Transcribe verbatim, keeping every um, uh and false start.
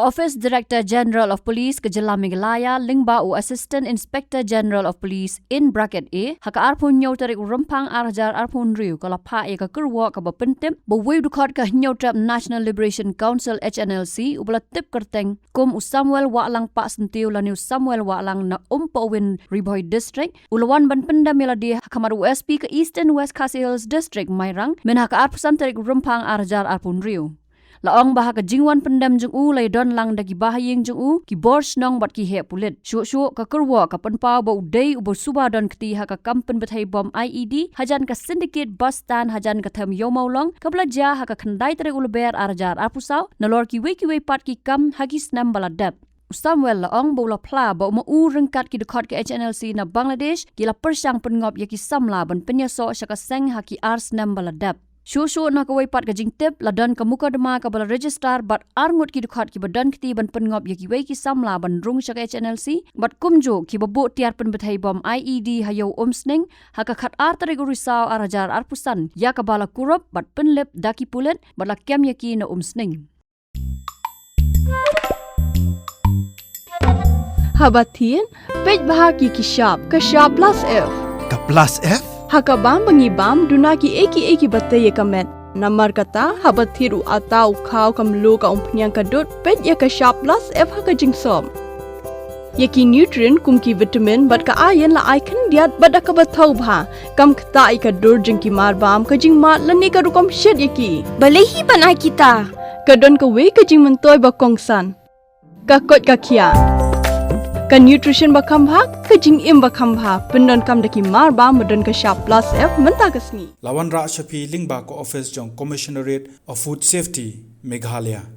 Office Director General of Police ka jylla Meghalaya lyngba u Assistant Inspector General of Police in bracket A, ha ka arphew hynñiew tarik u Rymphang ar hajar arphew hynriew ka la phah ïa ka kyrwoh kaba pyntip ba uwei u dkhot ka Hynñiewtrep National Liberation Council, H N L C, uba la tip kyrteng kum u Samuel Wahlang Pahsyntiew lane u Samuel Wahlang na Umpawin, Ri Bhoi District, u la wan ban pyndem ïa lade ha khmat u S P ka Eastern West Khasi Hills District, Mairang, mynha ka arphew san tarik u Rymphang ar hajar arphew hynriew. La ong ba ha ka jingwan pyndem jong u la ïadon lang da ki bahaïing jong u, ki bor shnong bad ki heh pulit. Shuh shuh ka kyrwoh ka pynpaw ba u dei uba suba don kti ha ka kam pynbthei bom I E D hajan ka Syndicate Bus Stand hajan ka them Ïew Mawlong, kaba la jia ha ka khyndai tarik u Lber ar hajar arphew saw, nalor kiwei kiwei pat ki kam ha ki snem ba la dep. U Samuel la ong ba u la phla ba u ma u ryngkat ki dkhot ka H N L C na Bangladesh ki la pyrshang pynngop ïa ki samla ban pynïasoh sha ka seng ha ki ar snem ba la dep. Shuh shuh na kawei pat ka jingtip, la don ka mukotduma kaba la register bad arngut ki dkhot kiba don kti ban pynngop ïa kiwei ki samla ban rung sha ka H N L C, bad kumjuh kiba buh tiar pynbthei bom I E D ha Ïew Umsning ha ka khatar tarik u Risaw ar hajar arphew san, ïa kaba la kurup bad pynlip da ki pulit bad la kem ïa ki na Umsning. Haba thied, peit bha ïa ki shap, ka shap plus F. Ka plus F? Ha ka bam ba ngi bam, duna kiei kiei kiba tei ïa ka met. Namar kata, haba thied u atta, u khaw, ka mluh, ka umphniang, ka dud, peit ïa ka shap plus F ha ka jingsop. Ïa ki nutrient kum ki vitamin bad ka iron la ai khyndiat bad da kaba thaw bha. Kam ktah ïa ka dur jong ki marbam, ka jingmad lane ka rukom shet ïa ki. Balei hi ban ai kita? Ka don kawei ka jingmyntoi ba kongsan. Ka koit ka khiah. Ka nutrition ba kham bha, ka jingim ba kham bha. Pyndonkam da ki marbam ba don ka shap plus F mynta ka sngi. La wanrah sha phi lyngba ka office jong Commissionerate of Food Safety, Meghalaya.